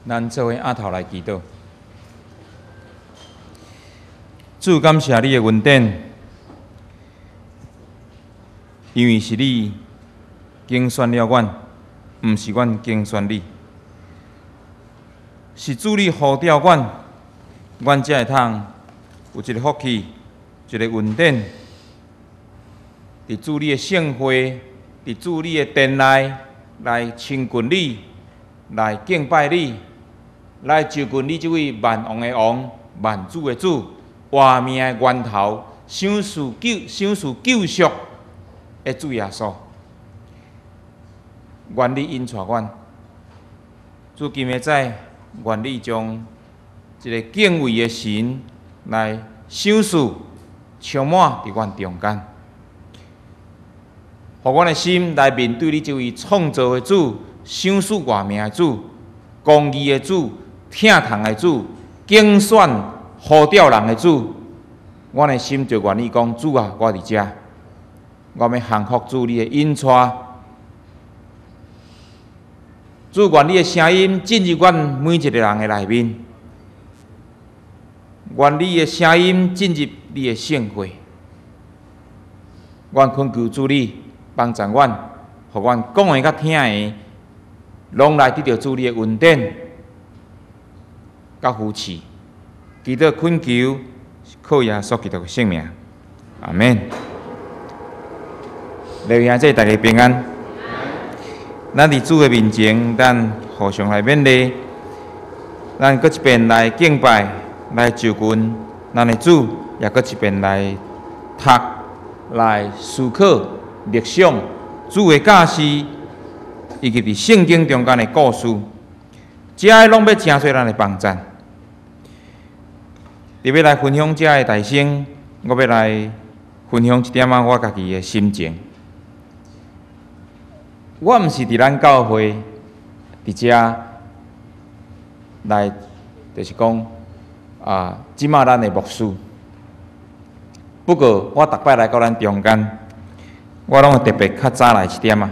咱做伙阿頭來祈禱。主，感謝你的恩典，因為是你揀選了阮，毋是阮揀選你。是主你呼召阮，阮才會通有這個福氣，這個恩典，佇主你的聖會，佇主你的殿內來親近你，來敬拜你，來就近你這位萬王的王、萬主的主、活命的源頭、賞賜救贖的主耶穌。願你引帶阮，主，今仔早，願你將一个敬畏的神來賞賜充滿佇阮中間，予阮的心來面對你這位創造的主、賞賜活命的主、公義的主、疼痛的主、揀選呼召人的主，阮的心就願意講：主啊，我佇遮，我欲降服主你的引帶。主，願你的聲音進入阮每一个人的內面，願你的聲音進入你的聖會。阮懇求主你幫助阮，予阮講的佮聽的，攏來得著主你的恩典佮扶持。祈禱懇求，靠耶穌基督的聖名，阿門。弟兄姊妹，大家平安。咱佇主的面前，咱互相來勉勵，咱閣一遍來敬拜，來就近咱的主，也閣一遍來讀、來思考、默想主的教示，以及佇聖經中間的故事，這个攏欲成做咱的幫贊。佇欲來分享這个大先，我欲來分享一點仔我家己的心情。我毋是佇咱教會佇遮來，就是講啊，這馬咱的牧師。不過我逐擺來到咱中間，我攏會特別較早來一點仔，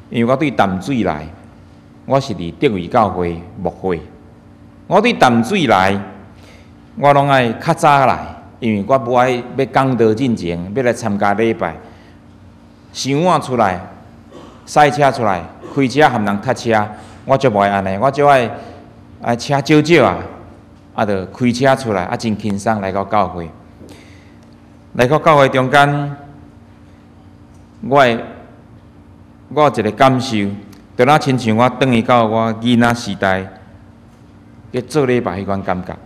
因為我對淡水來，我是佇德偉教會牧會。我對淡水來，我攏愛較早來，因為我無愛欲講道進前，欲來參加禮拜，傷晚出來，駛車出來，開車含人塞車，我足無愛按呢，我足愛愛車少少啊，啊，就開車出來，啊，真輕鬆來到教會。來到教會中間，我有一个感受，就若親像我轉去到我囡仔時代，去做禮拜彼款感覺。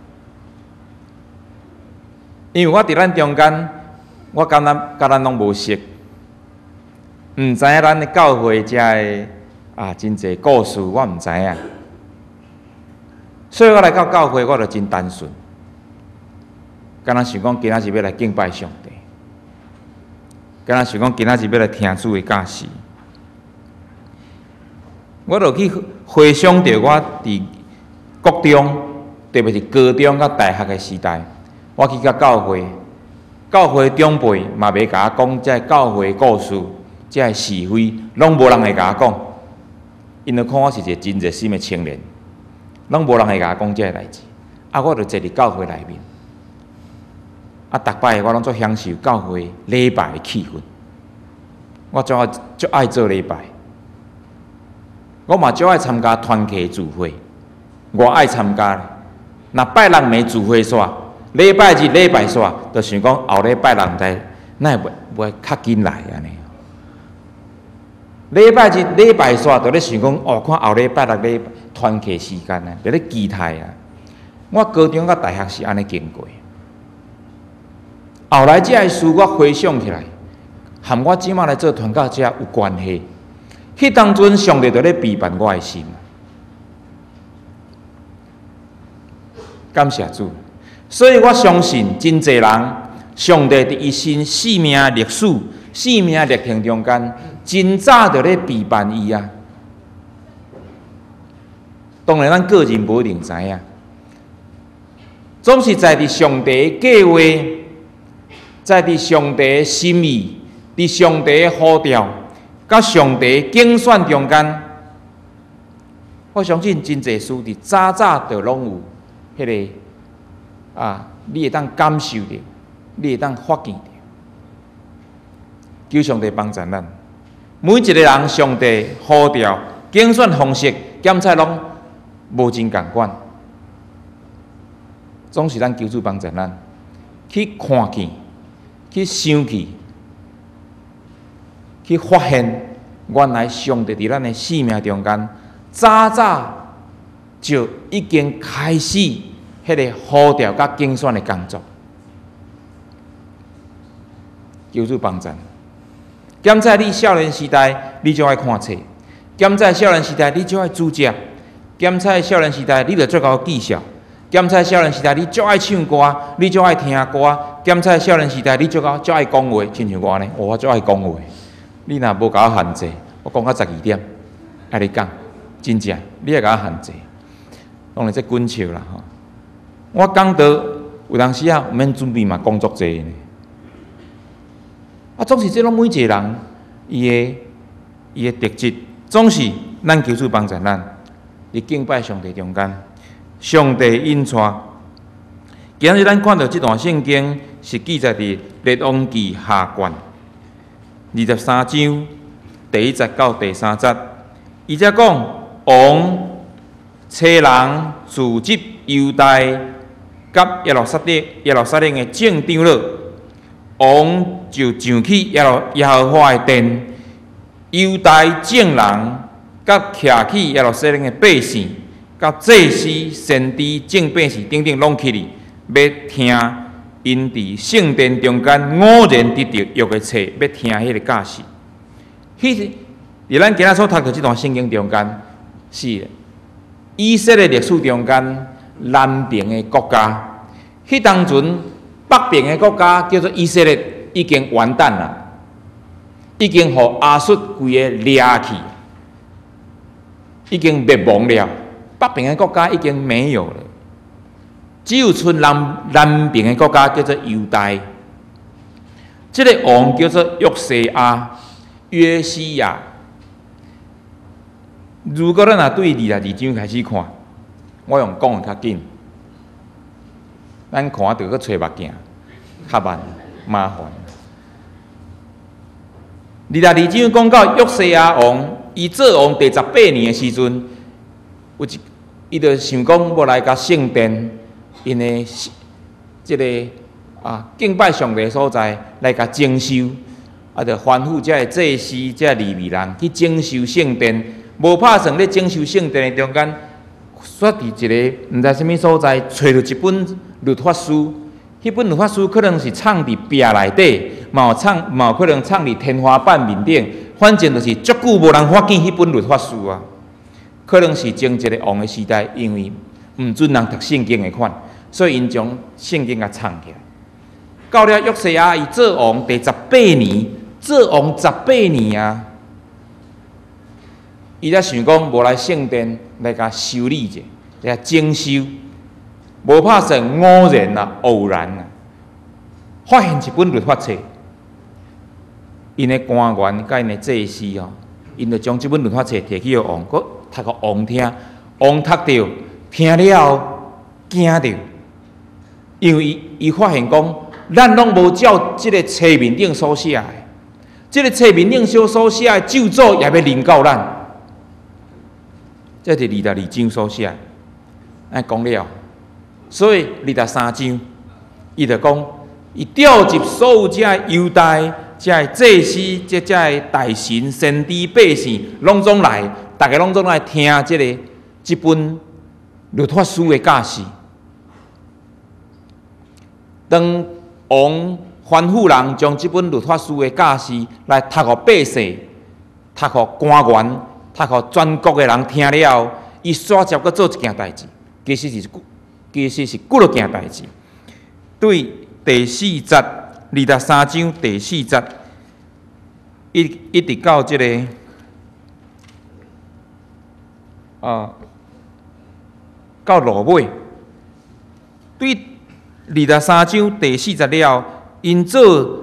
因為我佇咱中間，我感覺佮咱攏無熟。毋知影咱的教會遮的啊，真濟故事，我毋知影。所以我來到教會，我就真單純，敢若想講今仔日欲來敬拜上帝，敢若想講今仔日欲來聽主的教示。我就去回想著我佇國中，特別是高中佮大學的時代，我去到教會，教會長輩嘛袂共我講這教會故事。這个是非，攏無人會共我講，𪜶就看我是一个真熱心的青年，攏無人會共我講這个代誌。啊，我就坐佇教會內面，啊，逐擺我攏足享受教會禮拜的氣氛。我足愛足愛做禮拜，我嘛足愛參加團契聚會，我愛參加。若拜六暝聚會煞，禮拜日禮拜煞，就想講後禮拜六毋知哪會袂較緊來按呢。禮拜日禮拜煞，就咧想講哦，看後禮拜六禮團契時間啊，就咧期待啊。我高中佮大學是按呢經過。後來這个事我回想起來，和我這馬來做傳教者有關係。彼當陣上帝就咧備辦我的心。感謝主，所以我相信真濟人，上帝佇伊生命歷史、生命歷程中間，真早就咧備辦伊啊。當然，咱個人無一定知影，總是在佇上帝的計劃，在佇上帝的心意，佇上帝的呼召，佮上帝揀選中間。我相信真濟事佇早早就攏有彼个啊，你會當感受著，你會當發現著。求上帝幫助咱，每一個人上帝呼召揀選方式，檢採攏無真仝款，總是咱求主幫助咱去看見、去想起、去發現，原來上帝佇咱的生命中間，早早就已經開始彼个呼召佮揀選的工作。求主幫助。檢採你少年時代，你就愛看冊；檢採少年時代，你就愛煮食；檢採少年時代，你就足𠢕記數；檢採少年時代，你足愛唱歌，你足愛聽歌；檢採少年時代，你足𠢕足愛講話，親像我按呢，我足愛講話。你若無共我限制，我講到12點，愛你講，真正，你愛共我限制。當然這滾笑啦吼。我講道有當時啊，毋免準備嘛，講足濟呢。啊，總是這攏每一個人伊的特質，總是咱求主幫助咱，佇敬拜上帝中間，上帝引帶。今日咱看著這段聖經是記載佇列王紀下卷23章第一節到第三節。伊遮講王差人召集猶大佮耶路撒冷的眾長老。王就上去耶和華的殿，猶大眾人佮徛去耶路撒冷的百姓，佮祭司、先知、眾百姓等等，攏起去，欲聽𪜶佇聖殿中間偶然得著約的冊，欲聽彼个教示。彼佇咱今仔所讀著這段聖經中間，是以色列歷史中間南邊的國家，彼當陣，北邊的國家叫做以色列，已經完蛋啦，已經予亞述規个掠去，已經滅亡了。北邊的國家已經沒有了，只有賰南邊的國家叫做猶大。這个王叫做約西亞，約西亞。如果咱若對22章開始看，我用講的較緊。咱看著閣揣目鏡，較慢，麻煩。22章講到約西亞王，伊做王第18年的時陣，有一，伊就想講欲來共聖殿，𪜶的這个啊敬拜上帝的所在來共整修，啊，就吩咐這个祭司、這个利未人去整修聖殿。無拍算咧整修聖殿的中間，煞佇一个毋知啥物所在，揣著一本律法書。彼本律法書可能是藏佇壁內底，嘛有藏，嘛有可能藏佇天花板面頂。反正就是足久無人發現彼本律法書啊。可能是前一个王的時代，因為毋准人讀聖經的款，所以𪜶將聖經共藏起來。到了約西亞伊做王第十八年，做王十八年啊，伊才想講無來聖殿來共修理者，來整修。無拍算偶然啊，偶然啊，發現一本律法冊，𪜶的官員佮𪜶的祭司吼，𪜶就將這本律法冊提去予王，閣讀予王聽，王讀著聽了後驚著，因為伊發現講，咱攏無照這个冊面頂所寫的，這个冊面頂所寫的咒詛也欲臨到咱，這是22章所寫的，按講了。所以23章，伊就講，伊召集所有這猶大、這祭司、這大臣、先知、百姓，攏總來，逐家攏總來聽這个這本律法書的教示。當王吩咐人將這本律法書的教示來讀予百姓、讀予官員、讀予全國的人聽了後，伊煞接閣做一件代誌，其實是幾落件代誌。對第四節，23章第四節，一直到這个啊，到落尾，對23章第四節了，𪜶做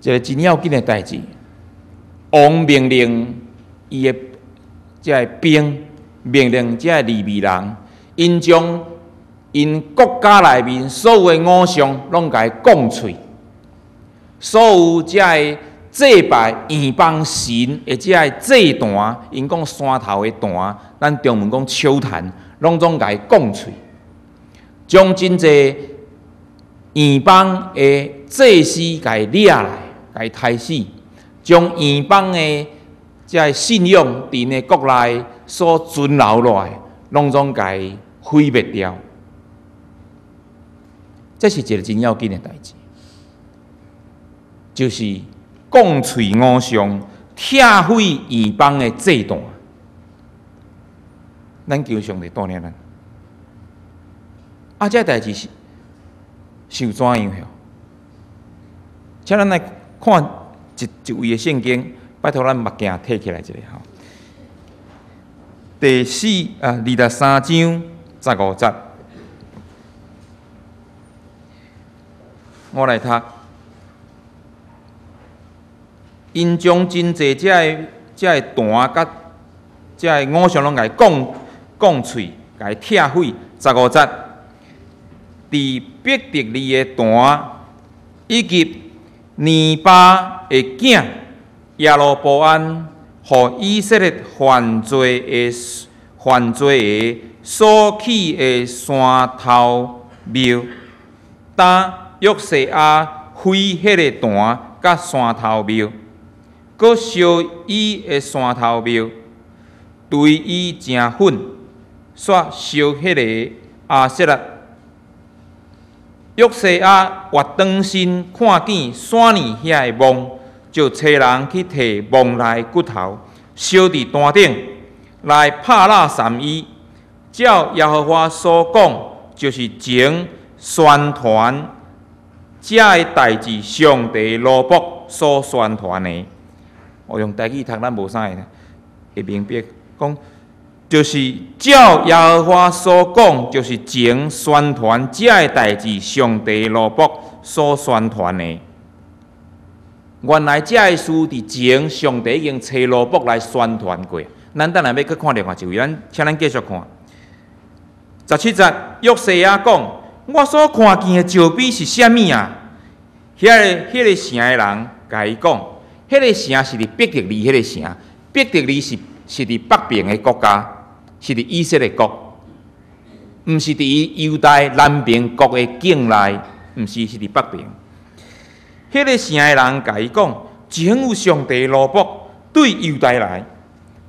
一个真要緊的代誌。王命令伊的這个兵，命令這个利未人，𪜶將𪜶國家內面所有的偶像攏共伊摃碎，所有這个祭拜異邦神的這个祭壇，𪜶講山頭的壇，咱中文講丘壇，攏總共伊摃碎，將真濟異邦的祭司共伊掠來，共伊刣死，將異邦的這个信仰佇𪜶的國內所存留落來，攏總共伊毀滅掉。這是一个真要緊的代誌，就是摃碎偶像、拆毀異邦的祭壇。咱求上帝帶領咱。啊，這代誌是有怎樣？請咱來看一位的聖經，拜託咱目鏡提起來一下吼。第四啊，23章15節，我來讀。𪜶將真濟這个壇佮這个偶像攏共伊摃碎，共伊拆毀。十五節，佇伯特利的壇以及尼巴的囝耶羅波安，予以色列犯罪的所起的山頭廟，當約西亞毀彼个壇佮山頭廟，閣燒伊的山頭廟，對伊成粉，煞燒彼个亞設拉。約西亞越轉身看見沙尼遐的夢，就差人去提夢內骨頭，燒佇壇頂，來拍蠟捎伊。照耶和華所講，就是前宣傳這个代誌，上帝奴僕所宣傳的。我用台語讀，咱無啥會明白。講就是照耶和華所講，就是前宣傳這个代誌，上帝奴僕所宣傳的。原來這个事佇前，上帝已經差奴僕來宣傳過。咱等下欲閣看另外一位，咱請咱繼續看。17節，約西亞講：我所看見的石碑是啥物啊？彼个城的人共伊講，彼个城是佇伯特利，彼个城，伯特利是佇北邊的國家，是佇以色列國，毋是佇伊猶大南邊國的境內，毋是，是佇北邊。彼个城的人共伊講，前有上帝奴僕對猶大來，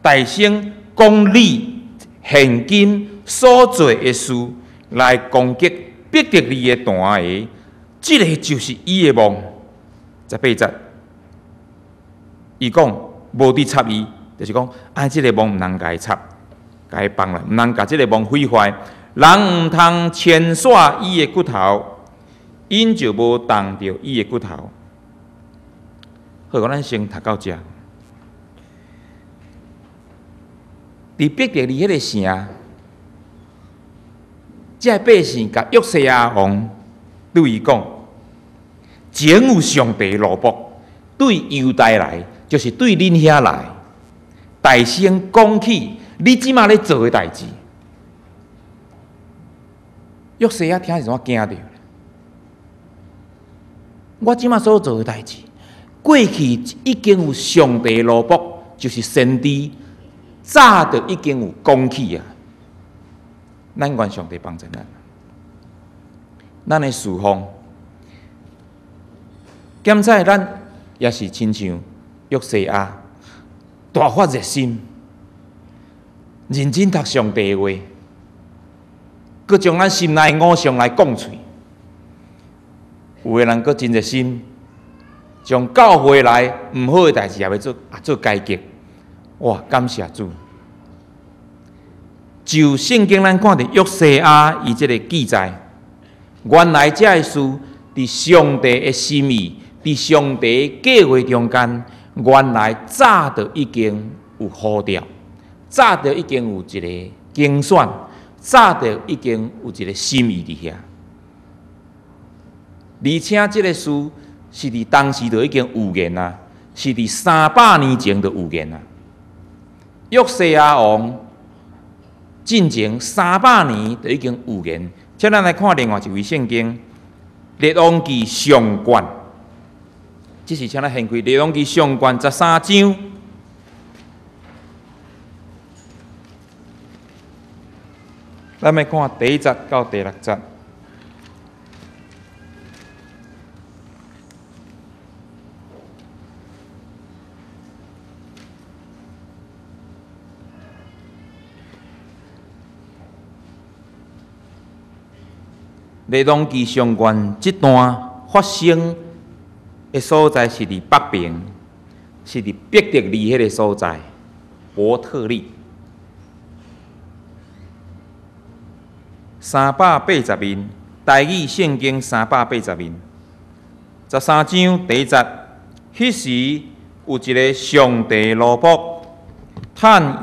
大聲講你現今所做的事來攻擊伯特利的壇的，這个就是伊的夢。18節，伊講無得插伊，就是講啊，這个夢毋通共伊插，共伊放來，毋通共這个夢毀壞。人毋通牽紲伊的骨頭，𪜶就無動著伊的骨頭。好，咱先讀到遮。佇伯特利彼个城，這个百姓共約西亞王對伊講：前有上帝奴僕對猶大來，就是對恁遐來，大聲講起你這馬咧做的代誌。約西亞聽時陣驚著，我這馬所做的代誌，過去已經有上帝奴僕，就是先知，早就已經有講起啊。咱願上帝幫助咱，咱的侍奉，檢採咱也是親像約西亞，大發熱心，認真讀上帝的話，閣將咱心內偶像來摃碎。有的人閣真熱心，將教會內毋好的代誌也欲做改革。哇！感謝主。就聖經咱看著約西亞伊這个記載，原來這个事佇上帝的心意，佇上帝的計劃中間，原來早就已經有呼召，早就已經有一个揀選，早就已經有一个心意佇遐。而且這个事是佇當時就已經預言啊，是佇300年前就預言啊。約西亞王進前300年就已經預言。請咱來看另外一位聖經《列王紀上卷》，這是請咱掀開《列王紀上卷》13章。咱來看第一節到第六節。列王紀上卷這段發生的所在是佇北邊，是佇伯特利彼个所在，伯特利。380面，台語聖經三百八十面，13章第一節，彼時有一个上帝奴僕，趁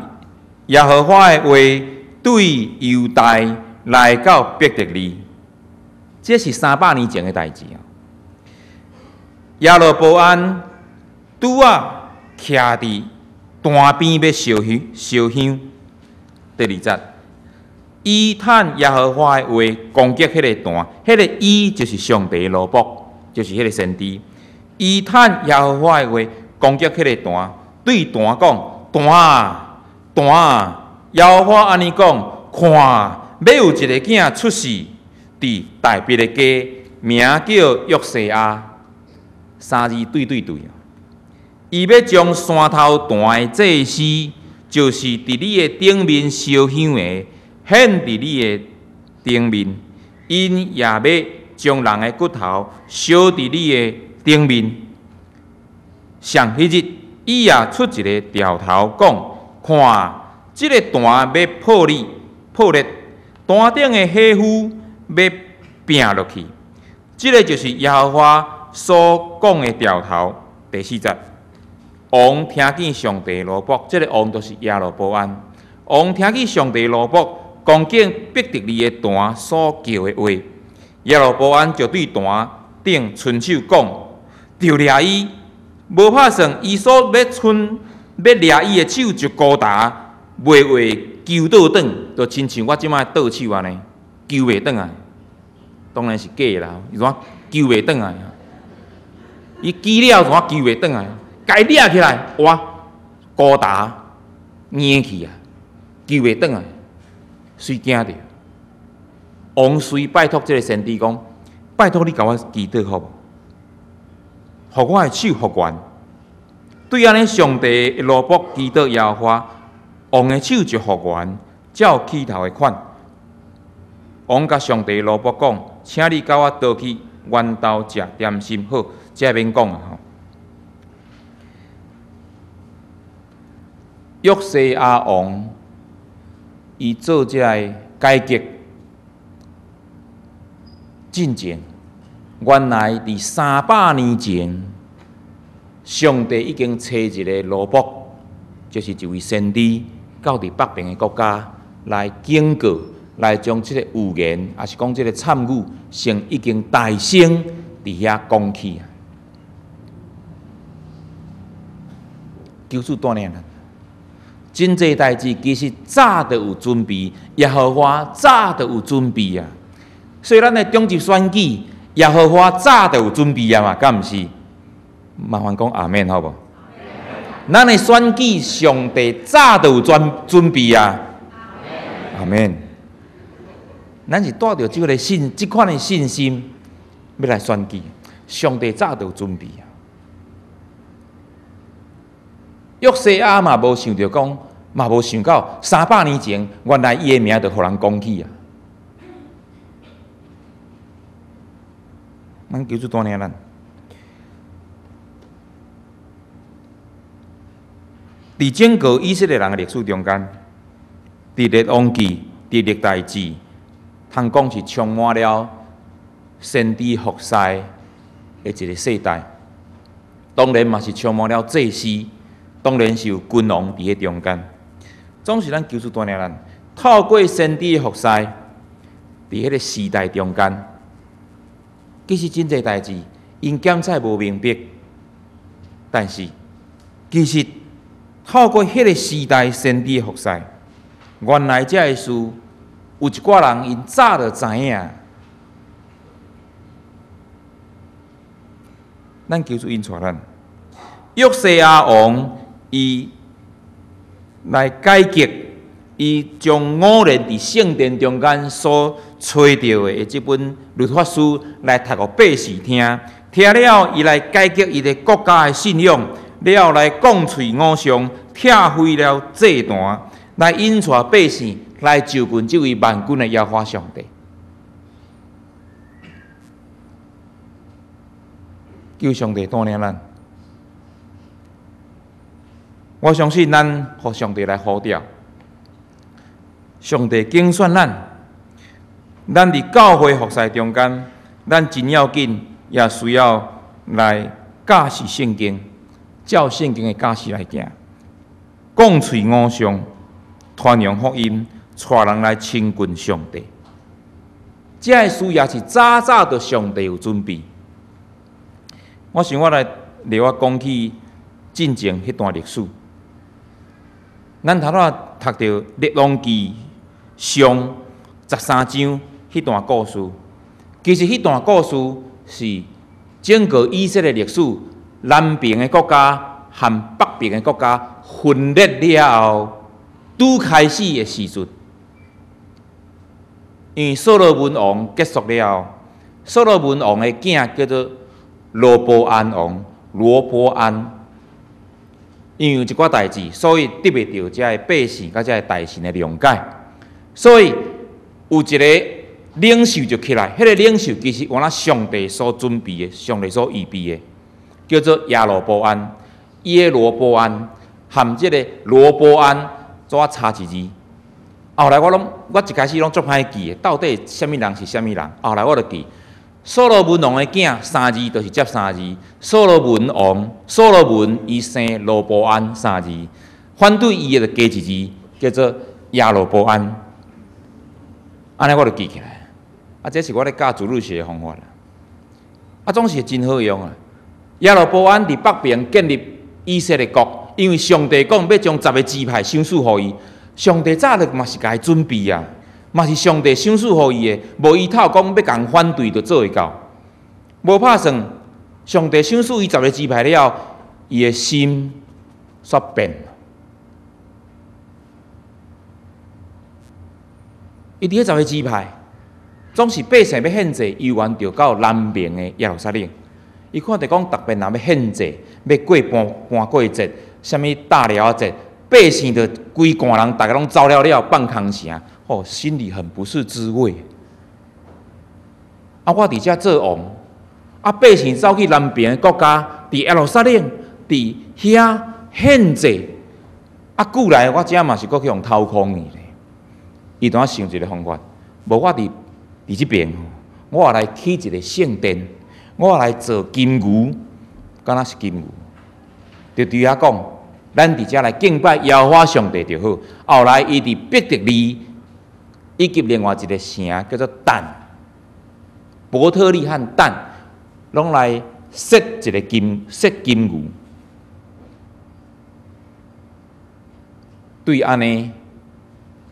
耶和華的話對猶大來到伯特利。這是300年前的代誌啊！耶羅波安拄仔徛佇壇邊欲燒香，燒香。第二節，伊趁耶和華的話攻擊彼个壇，彼个伊就是上帝奴僕，就是彼个先知。伊趁耶和華的話攻擊彼个壇，對壇講：壇啊，壇啊！耶和華按呢講，看，欲有一个囝出世。佇大衛的家，名叫約西亞，三字對對對。伊欲將山頭壇的祭司，就是佇你的頂面燒香的，獻佇你的頂面。𪜶也欲將人的骨頭燒佇你的頂面。上彼日，伊也出一个兆頭，講：看，這个壇欲破裂，破裂，壇頂的火斧欲拚落去，這个就是耶和華所講的兆頭。第四節，王聽見上帝奴僕，這个王就是耶羅波安。王聽見上帝奴僕攻擊伯特利的壇所叫的話，耶羅波安就對壇頂伸手講：就掠伊，無拍算，伊所欲伸欲掠伊的手就高達，袂會搝倒轉，就親像我這擺倒手按呢，搝袂轉來。當然是假的啦，伊怎搝袂轉來？伊舉了怎搝袂轉來？共伊掠起來，哇，高達硬去啊，搝袂轉來，隨驚著。王遂拜託這个先知講：拜託你共我祈禱好無？予我的手復原。對按呢，上帝的奴僕祈禱耶和華，王的手就復原，照起頭的款。王共上帝奴僕講：請你佮我倒去阮兜食點心，好，這免講啊吼。約西亞王伊做這个改革進前，原來佇300年前，上帝已經差一个奴僕，就是一位先知，到佇北邊的國家來警告。來將這个預言，抑是講這个讖語，先已經大聲佇遐講起啊！求主帶領咱，真濟代誌其實早就有準備，耶和華早就有準備啊！所以咱的中集選舉，耶和華早就有準備啊嘛，敢毋是？麻煩講阿們好無？咱的選舉，上帝早就有準準備啊！阿們。咱是帶著這个信，這款的信心，欲來選舉。上帝早就有準備啊！約西亞嘛無想著講，嘛無想到300年前，原來伊的名就予人講起啊！咱求主帶領咱。佇整個以色列人的歷史中間，佇列王紀、佇歷代志，通講是充滿了先知服侍的一個世代。當然嘛是充滿了祭司，當然是有君王佇彼中間。總是咱求主帶領咱，透過先知的服侍，佇彼个時代中間，其實真濟代誌，𪜶檢採無明白，但是其實透過彼个時代先知的服侍，原來這个事有一寡人𪜶早就知影。咱求主引帶咱。約西亞王伊來改革，伊將偶然佇聖殿中間所揣著的這本律法書來讀予百姓聽，聽了伊來改革伊的國家的信仰，了後來降喙偶像，拆毀了祭壇，來引帶百姓來就近這位萬軍的耶和華上帝。求上帝帶領咱。我相信咱予上帝來呼召，上帝揀選咱，咱佇教會服侍中間，咱真要緊，也需要來教示聖經，照聖經的教示來行，降喙偶像，傳揚福音，帶人來親近上帝。這个事也是早早就上帝有準備。我想我來留我講起進前彼段歷史。咱頭拄仔讀著列王紀上13章彼段故事，其實彼段故事是整個以色列歷史南邊的國家和北邊的國家分裂了後，拄開始的時陣。因為所羅門王結束了後，所羅門王的囝叫做羅波安王，羅波安。因為有一寡代誌，所以得袂著遮个百姓佮遮个大臣的諒解，所以有一个領袖就起來，彼個領袖其實原來上帝所準備的，上帝所預備的，叫做耶羅波安。耶羅波安含這个羅波安怎差一字？後來我攏我一開始攏足歹記的，到底啥物人是啥物人？後來我就記。所羅門王的囝三字就是這三字，所羅門王，所羅門伊生羅波安三字，反對伊的就加一字，叫做耶羅波安。按呢我就記起來。啊，這是我咧教主日學的方法啦。啊，總是真好用啊。耶羅波安佇北邊建立以色列國，因為上帝講欲將十个支派賞賜予伊，上帝早就嘛是共伊準備啊。嘛是上帝賞賜予伊的，無伊透講欲共反對就做會到，無拍算。上帝賞賜伊十个支派了後，伊的心煞變。伊佇彼十个支派，總是百姓欲獻祭，猶原著到南邊的耶路撒冷。伊看著講，逐遍人欲獻祭，欲過盤盤過節，啥物大寮仔節，百姓就規罐人，逐个攏走了了，放空城。哦，心裡很不是滋味。啊，我佇遮做王，啊，百姓走去南邊的國家，佇耶路撒冷，佇遐獻祭，啊，久來我遮嘛是閣去予掏空去咧。伊當想一个方法，無我佇佇這邊，我也來起一个聖殿，我也來做金牛，敢若是金牛，就佇遐講，咱佇遮來敬拜耶和華上帝就好。後來伊佇伯特利以及另外一个城叫做但，伯特利和但，攏來設一个金設金牛。對按呢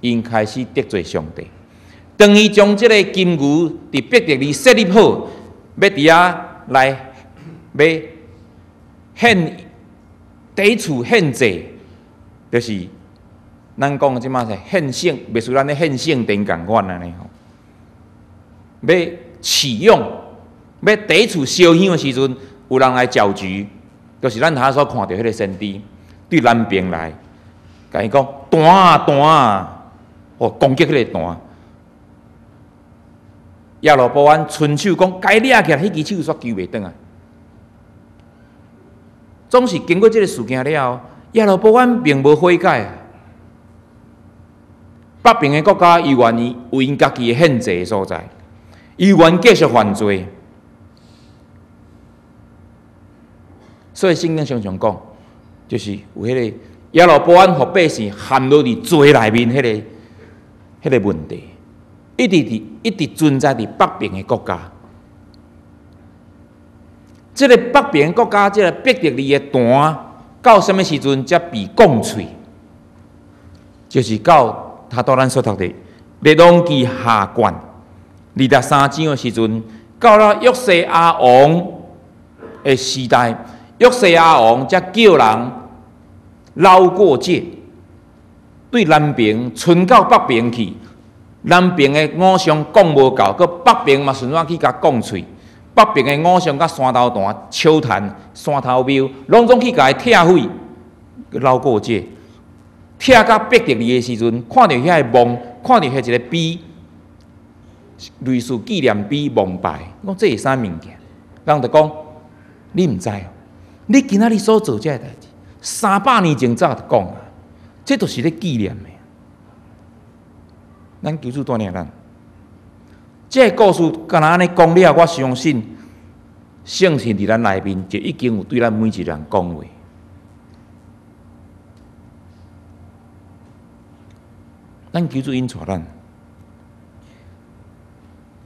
，𪜶開始得罪上帝。當伊將這个金牛佇伯特利設立好，欲佇遐來欲獻抵觸獻祭，就是咱講這馬是獻聖，袂輸咱咧獻聖殿仝款按呢吼。欲啟用，欲抵觸燒香的時陣，有人來攪局，就是咱頭所看著彼个先知對南邊來，共伊講壇啊壇啊，哦，攻擊彼个壇。耶羅波安伸手講，共伊掠起來，彼支手煞救袂轉來。總是經過這个事件了後，耶羅波安並無悔改。北邊的國家猶原伊有𪜶家己的獻祭的所在，猶原繼續犯罪。所以聖經常常講，就是有彼个耶羅波安予百姓陷落佇罪內面，彼个問題，一直佇一直存在佇北邊的國家。這个北邊國家，這个伯特利的壇，到啥物時陣才被講喙？就是到頭拄咱所讀的《列王記下》卷23章的時陣，到了約西亞王的時代，約西亞王才叫人撈過界，對南邊傳到北邊去。南邊的偶像講無夠，閣北邊嘛順怎去共講喙。北邊的偶像佮山頭壇、笑壇、山頭廟，攏總去共伊拆毀，撈過界。拆到伯特利的時陣，看著遐个墓，看著遐一个碑，類似紀念碑墓牌，講這是啥物件？人就講，你毋知哦，你今仔日所做這个代誌，300年前早就講啊，這就是咧紀念的。咱求主帶領咱，這个故事敢若按呢講了，我相信聖神佇咱內面就已經有對咱每一個人講話。咱求主引帶咱，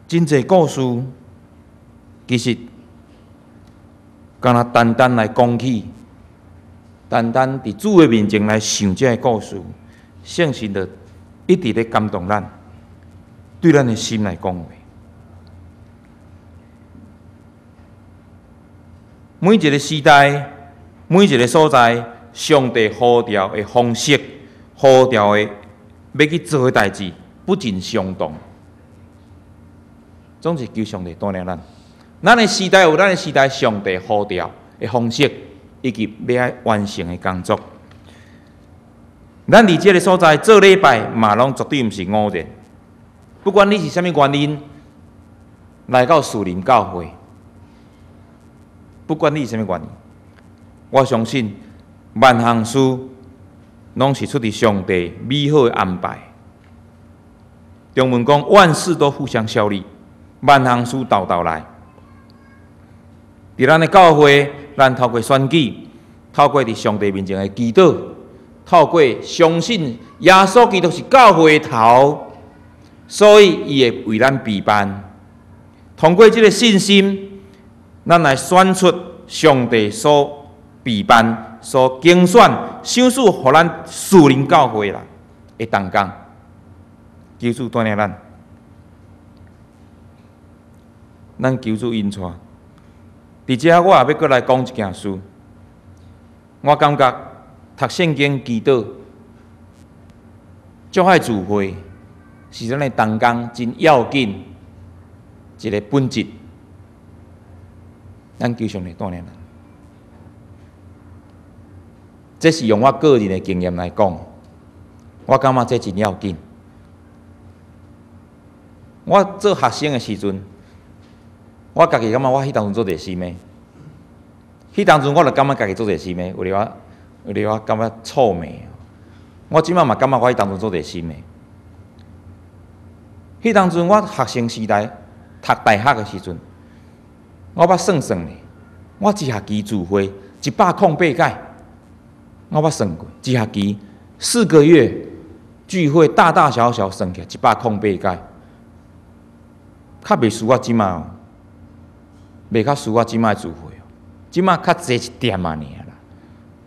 真濟故事其實敢若單單來講起，單單佇主的面前來想這个故事，聖神就一直咧感動咱，對咱的心來講話。每一個時代，每一個所在，上帝呼召的方式，呼召的欲去做的代誌，不盡相同。總是求上帝帶領咱。咱的時代有咱的時代，上帝呼召的方式，以及欲愛完成的工作。咱佇這个所在做禮拜，嘛攏絕對毋是偶然。不管你是啥物原因來到樹林教會，不管你是啥物原因，我相信萬項事攏是出佇上帝美好的安排。中文講萬事都互相效力，萬項事沓沓來。佇咱的教會，咱透過選舉，透過佇上帝面前的祈禱，透過相信耶穌基督是教會的頭，所以伊會為咱備辦。通過這个信心，咱來選出上帝所備辦、所揀選、賞賜予咱屬靈教會啦的同工。求主帶領咱，咱求主引帶。佇遮我也欲閣來講一件事，我感覺讀聖經、祈禱、足愛聚會，是咱的同工真要緊一個本質。咱求上帝帶領咱，這是用我個人的經驗來講，我感覺這真要緊。我做學生的時陣，我家己感覺我彼當陣做熱心的，彼當陣我就感覺家己做熱心的，有咧我感覺臭美。我這擺嘛感覺我彼當陣做熱心的。彼當陣我學生時代讀大學的時陣，我捌算算咧，我一學期聚會108屆，我捌算過，一學期4個月聚會大大小小算起來108屆，較袂輸我這擺哦，袂較輸我這擺聚會哦，這擺較濟一點仔爾啦，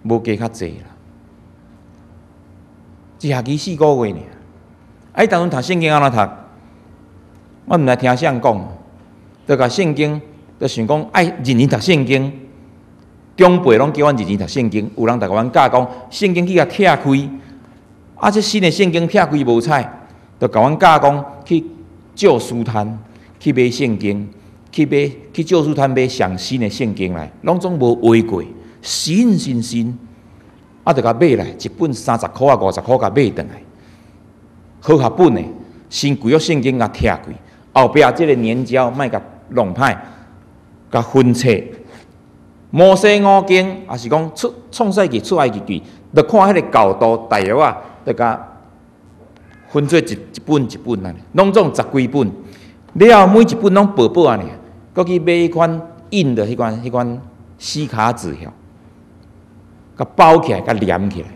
無加較濟啦。一學期4個月爾，啊，彼當陣讀聖經按怎讀？我毋知聽誰講，就共聖經，就想講愛認真讀聖經。長輩攏叫阮認真讀聖經，有人就共阮教講，聖經去共拆開，啊，這新的聖經拆開無彩，就共阮教講去借書攤去買聖經，去買去借書攤買上新的聖經來，攏總無畫過，新新新，啊，就共買來一本30箍啊50箍，共買轉來，和合本的新舊約聖經共拆開，後壁這个粘膠莫共弄歹，共分冊。摩西五經，抑是講出創世記、出埃及記，就看彼个角度大約仔，就共分做一一本一本按呢，攏總十幾本。了後每一本攏薄薄按呢，閣去買彼款印的彼款西卡紙遐，共包起來，共黏起來，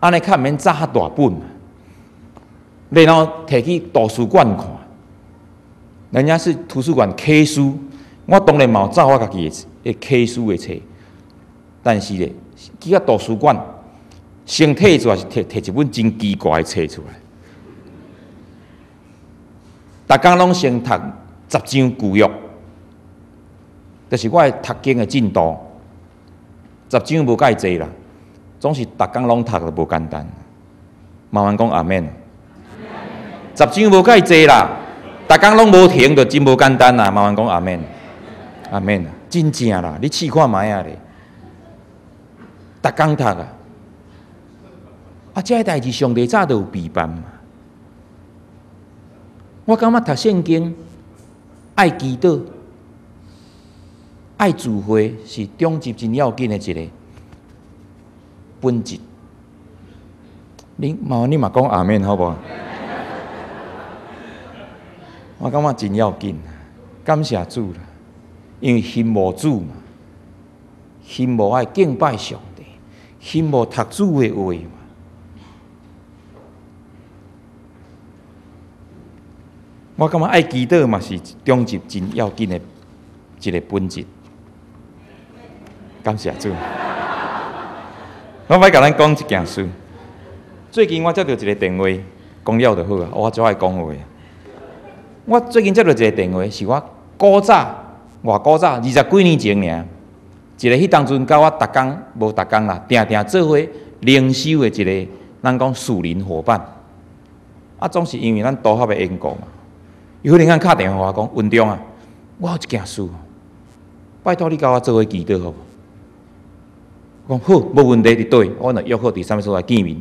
按呢較毋免紮較大本。然後提去圖書館看，人家是圖書館 K 書。我當然嘛有走我家己的 K 書的冊，但是咧，去到圖書館，先提出來是提提一本真奇怪的冊出來。逐工攏先讀十章舊約，就是我的讀經的進度。十章無蓋濟啦，總是逐工攏讀就無簡單。慢慢講阿們。十章無蓋濟啦，逐工攏無停就真無簡單啦。慢慢講阿們，阿們，真正啦，你試看覓仔咧，逐工讀啊，啊，這个代誌上帝早就有備辦嘛。我感覺讀聖經愛祈禱、愛聚會是長執真要緊的一个本質。你麻煩你嘛講阿們好無？我感覺真要緊，感謝主啦，因為心無主嘛，心無愛敬拜上帝，心無讀主的話嘛。我感覺愛祈禱嘛是長執真要緊的一个本質。感謝主。我欲共咱講一件事。最近我接著一个電話，講了就好啊，我足愛講話。我最近接著一个電話，是我古早，偌古早20幾年前爾，一个彼當陣佮我逐工無逐工啦，定定做伙靈修的一个，咱講屬靈夥伴。啊，總是因為咱同學的緣故嘛。伊忽然間敲電話予我講，文中啊，我有一件事，拜託你共我做伙祈禱好無？我講好，無問題，佇佗，阮就約好佇啥物所在見面。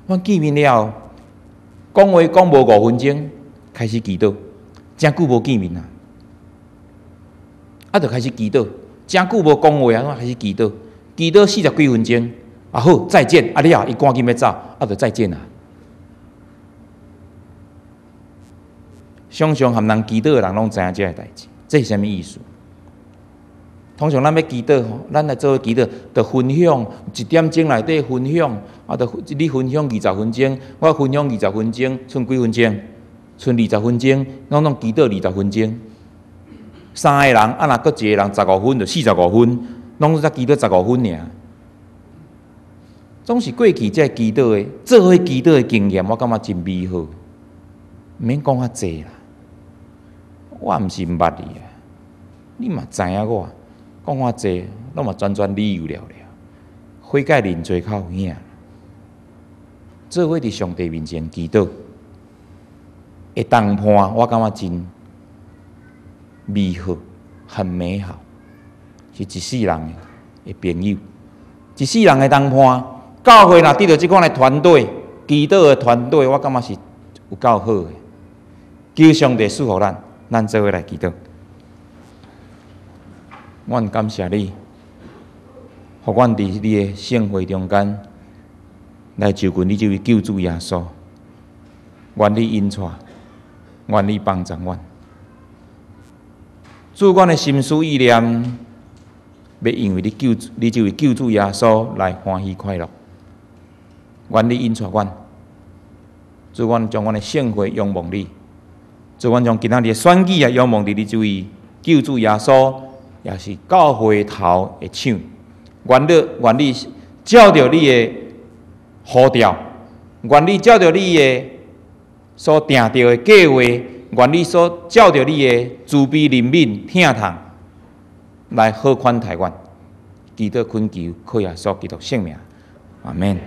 阮見面了後，講話講無5分鐘，開始祈禱，誠久無見面啊，啊，就開始祈禱，誠久無講話啊，阮開始祈禱，祈禱40幾分鐘，啊好，再見，啊了後，伊趕緊欲走，啊就再見啊。常常和人祈禱的人攏知影這个代誌，這是啥物意思？通常咱欲祈禱吼，咱來做伙祈禱，就分享一點鐘內底分享，啊，就你分享20分鐘，我分享二十分鐘，賰幾分鐘？賰二十分鐘，攏總祈禱二十分鐘。三个人，啊，若閣一个人十五分，就45分，攏才祈禱十五分爾。總是過去這个祈禱的，做伙祈禱的經驗，我感覺真美好。毋免講較濟啦，我毋是毋捌你啊，你嘛知影我，講較濟，攏嘛專專理由了了。悔改認罪較有影，做伙佇上帝面前祈禱，會同伴，我感覺真美好，很美好，是一世人的朋友，一世人的同伴。教會若得著這款的團隊，祈禱的團隊，我感覺是有夠好的。求上帝賜福咱，咱做伙來祈禱。阮感謝你，予阮佇你的聖會中間來就近你這位救主耶穌。願你引帶，願你幫助阮。主，阮的心思意念，欲因為你救主，你這位救主耶穌來歡喜快樂。願你引帶阮，主，阮將阮的聖會仰望你。主，阮將今仔日的選舉也仰望佇你這位救主耶穌，也是教會頭的手。願你，願你照著你的呼召，願你照著你的所定著的計劃，願你所照著你的慈悲憐憫疼痛來好款待阮。祈禱懇求，靠耶穌基督聖名，阿們。